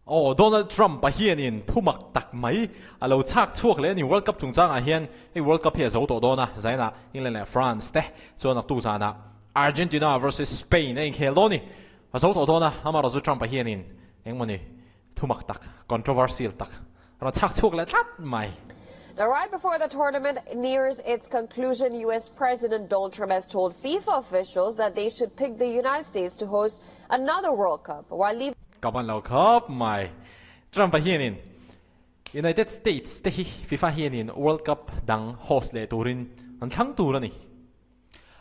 Aw, Donald Trump-a hianin thu mak tak mai a lo chhak chhuak leh a ni. World Cup chungchangah hian hei World Cup hi a zo tawh dawn a, Zainah England leh France te chuan naktuk zanah Argentina versus Spain a inkhel dawn a ni. A zo tawh dawn a, amaherawhchu Trump-a hianin engmawni thu mak tak, controversial tak a rawn chhak chhuak leh tlat mai. Now, right before the tournament nears its conclusion, US President Donald Trump has told FIFA officials that they should pick the United States to host another World Cup while leaving Ka ban lo khawp mai. Trump-a hianin United States te hi FIFA hianin World Cup dang host leh turin an thlang tur a ni.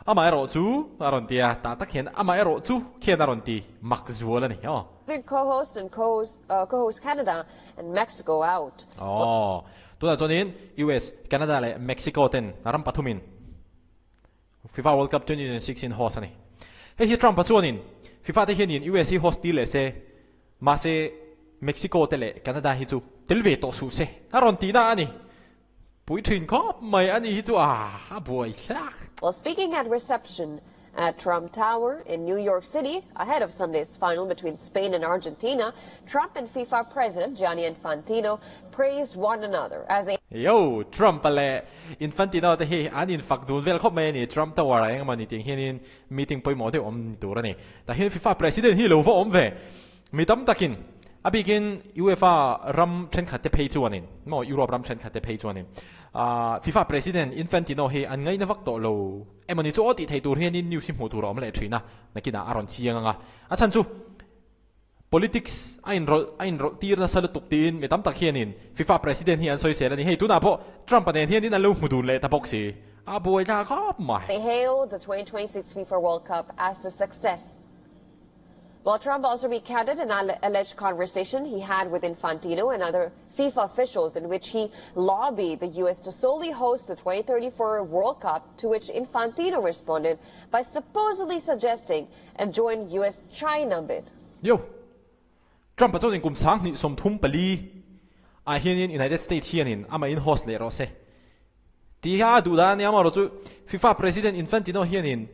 Amaherawh chu a rawn ti a, tah tak hian amaherawh chu khian a rawn ti mak zual a ni aw. Big co-host and co-host Canada and Mexico out. Aw, tunah chuanin US, Canada leh Mexico ten ram pathumin FIFA World Cup 2026 in host a ni. Hei hi Trump-a chuanin FIFA te hianin US hi host tir leh se, mahse Mexico te leh Canada hi chu tel ve tawh suh se a rawn tihna a ni. Pui thin khawp mai a ni hi chu a a buai thlak. While speaking at reception at Trump Tower in New York City ahead of Sunday's final between Spain and Argentina, Trump and FIFA President Gianni Infantino praised one another as they Yo, Trump-a leh Infantino te hi an infak dun vel khawp mai a ni. Trump Tower ah engemaw ni tih hianin meeting pawimawh deuh awm ni tur a ni. Tah hian FIFA President hi lo va awm ve. Mi tam takin, a bikin UEFA ram thenkhat te phei chuanin, maw Europe ram thenkhat te phei chuanin, FIFA President Infantino hi an ngaina vak tawh lo emaw ni chu aw tih theih tur hianin news hi hmuh tur a awm leh thin a, nakinah a rawn chiang ang a. A chhan chu politics a inrawlh a inrawlh tir nasa lutuk tiin mi tam tak hianin FIFA President hi an sawisel a ni. Hei tunah pawh Trump-a nen hianin an lo hmu dun leh ta bawk si. A buai thlak khawp mai. They hailed the 2026 FIFA World Cup as a success. While Trump also recounted an alleged conversation he had with Infantino and other FIFA officials in which he lobbied the U.S. to solely host the 2034 World Cup, to which Infantino responded by supposedly suggesting a joint U.S.-China bid. Yo, Trump-a chuanin kum 2034 ah hianin United States hianin amahin host leh rawh se tih hi a duh dan a nia amaherawh chu FIFA President Infantino hianin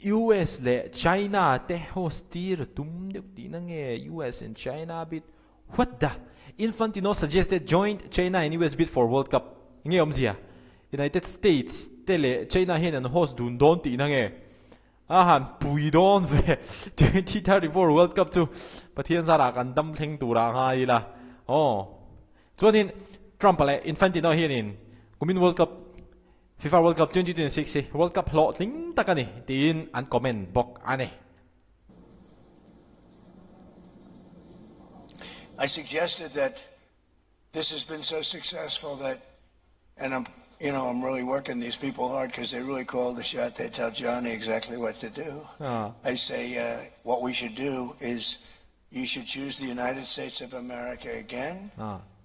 US leh China te host tir a tum deuh tihna nge US and China bid what the Infantino suggested joint China and US bid for World Cup nge awmzia United States te leh China hian an host dun dawn tihna nge a han pui dawn ve 2034 World Cup chu Pathian zarah kan dam thleng turah a ngai ila aw chuanin Trump-a leh Infantino hianin kumin World Cup FIFA World Cup 2026 hi World Cup hlawhtling tak a ni tiin an comment bawk a ni. I suggested that this has been so successful that, and I'm, you know, I'm really working these people hard because they really call the shot. They tell Johnny exactly what to do. I say uh, what we should do is you should choose the United States of America again.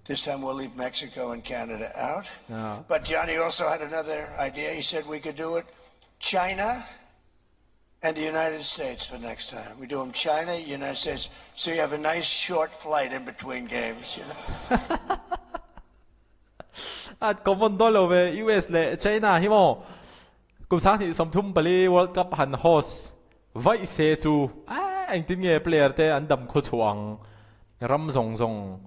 This time we'll leave Mexico and Canada out. But Johnny also had another idea. He said we could do it China and the United States for next time. We do them China, United States, so you have a nice short flight in between games, you know. A common dawn lo ve US leh China hi maw kum 2034 World Cup han host vaih se chu engtin nge player te an dam khaw chhuah ang ram zawng zawng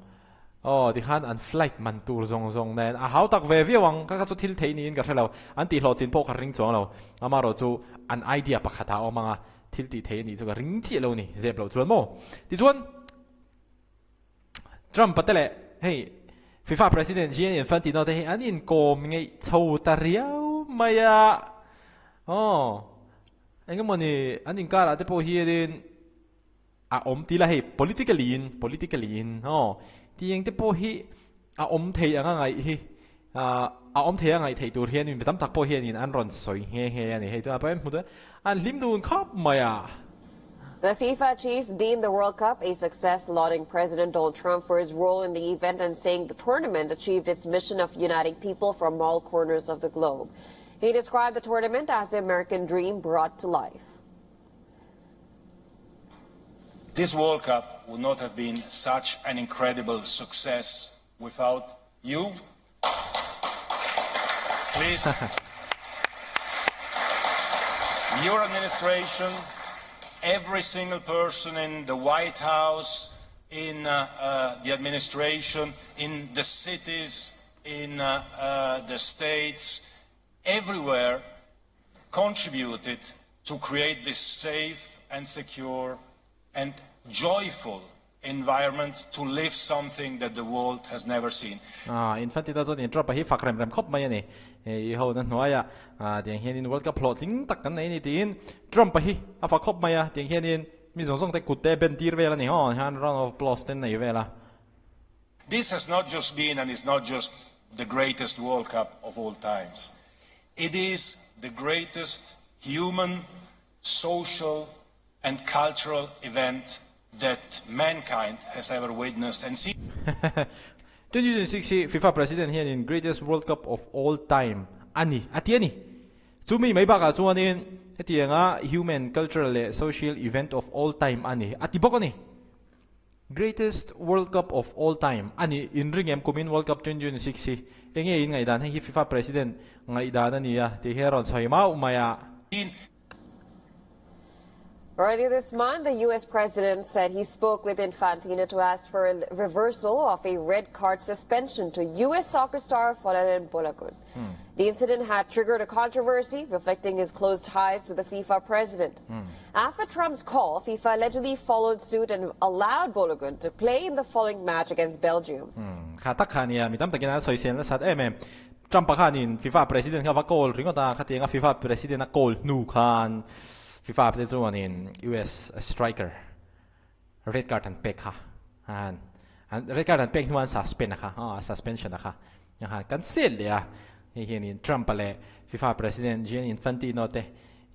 aw tikhan an flight man tur zawng zawng nen a hau tak ve viau ang ka kha chu thil theih niin ka hre lo an tih hlawhtlin pawh ka ring chuang lo amaherawh chu an idea pakhat ah a awm ang a thil tih theih a nih chu ka ring chiah lo ni zep loh chuan maw tichuan Trump-a te leh hei FIFA President Gianni Infantino te hi an inkawm ngeih chho ta riau mai a, aw engemawni an inkarah te pawh hianin a awm ti la hei politically in politically in aw tiang te pawh hi a awm thei anga ngaih hi a awm thei a ngaih theih tur hian mi tam tak pawh hianin an rawn sawi nghe nghe a ni. Hei tunah pawh hian hmu an hlim dun khawp mai a. The FIFA chief deemed the World Cup a success, lauding President Donald Trump for his role in the event and saying the tournament achieved its mission of uniting people from all corners of the globe. He described the tournament as the American dream brought to life. This World Cup would not have been such an incredible success without you. Please. Your administration, every single person in the White House, in uh, uh, the administration, in the cities, in uh, uh, the states, everywhere contributed to create this safe and secure and joyful environment to live something that the world has never seen. Ah, Infantino chuan in Trump-a hi fak rem rem khawp mai a ni. Hei i ho na hnuaia ah tiang hianin World Cup hlawhtling tak kan nei a ni tiin Trump-a hi a fak khawp mai a, tiang hianin mi zawng zawng te kut te ben tir vel a ni haw, hian round of applause te nei vel a. This has not just been and is not just the greatest World Cup of all times. It is the greatest human, social and cultural event that mankind has ever witnessed and seen. 2026 hi FIFA President hianin Greatest World Cup of all time a ni a ti a ni. Chumi mai bakah chuanin hetianga human, cultural leh social event of all time a ni a ti bawk a ni. Greatest World Cup of all time a ni inring em kumin World Cup 2026 hi enge in ngaihdan hei hi FIFA President ngaihdan a ni a tih hi a rawn sawi mauh mai a. Earlier this month, the U.S. president said he spoke with Infantino to ask for a reversal of a red card suspension to U.S. soccer star Folarin Balogun. Hmm. The incident had triggered a controversy, reflecting his close ties to the FIFA president. Hmm. After Trump's call, FIFA allegedly followed suit and allowed Balogun to play in the following match against Belgium. Hmm. Trump-a khanin FIFA President kha va call ringawt a, khatianga FIFA President a call hnu khan FIFA te chuanin US striker red card an pek kha an red card an pek hnuah an suspend a kha a suspension a kha khan cancel leh a, hei hianin Trump-a leh FIFA President Gianni Infantino te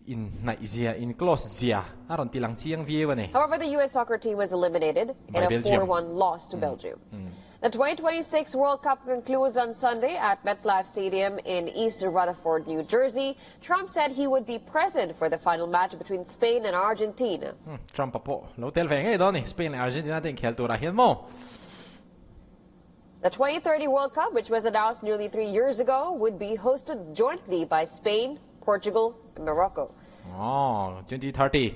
inhnaih zia, in close zia a rawn ti lang chiang viau a ni. However, the US soccer team was eliminated in By a Belgium. 4-1 loss to Belgium. The 2026 World Cup concludes on Sunday at MetLife Stadium in East Rutherford, New Jersey. Trump said he would be present for the final match between Spain and Argentina. Trump-a pawh lo tel ve ngei dawn a ni, Spain leh Argentina te inkhel turah hian maw? The 2030 World Cup, which was announced nearly 3 years ago, would be hosted jointly by Spain, Portugal, and Morocco. Aw, 2030,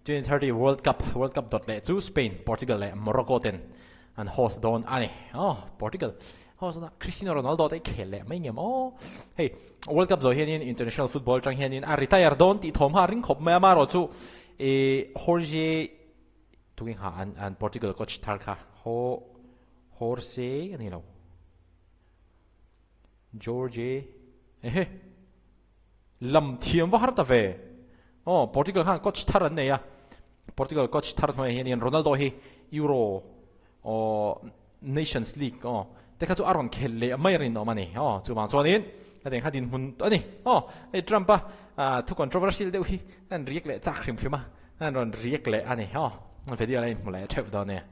2030 World Cup, World Cup dawt leh chu Spain, Portugal leh Morocco ten an host dawn a ni. Aw, Portugal host dawn a, Cristiano Ronaldo te khel leh mai ngem aw. Hei, World Cup zawh hianin international football atang hianin a retire dawn tih thawm kha a ring khawp mai a, amaherawhchu ih Jorge Tukin kha an an Portugal coach thar kha Ho Jorge a ni lo. Jorge ehe lam thiam va har ta ve. Aw Portugal khan coach thar an nei a. Portugal coach thar hnuaiah hianin Ronaldo hi Euro aw Nations League aw te kha chu a rawn khelh leh mai a rinawm a ni. Aw chuvang chuanin hetiang kha dinhmun a ni. Aw hei Trump a thu controversial deuh hi an riak leh chak hrim hrim a, an rawn riak leh a ni. Aw video la inhmu leh theuh dawn nia.